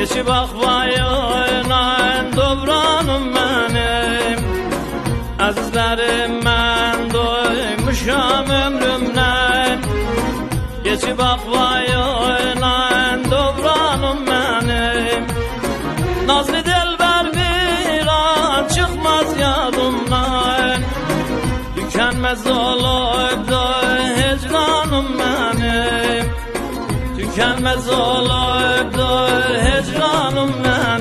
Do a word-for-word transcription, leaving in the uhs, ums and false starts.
کی باخ وای اوینایین دورانیم منیم، عزیزلریم، من دویموشام عؤمرومدن. گئچیب باخ وای اوینایین دورانیم منیم، نازلی دلبر بیر آن چیخماز یادیمدان. توکنمز اولوبدور هجرانیم منیم، توکنمز اولوبدور هجرانیم منیم.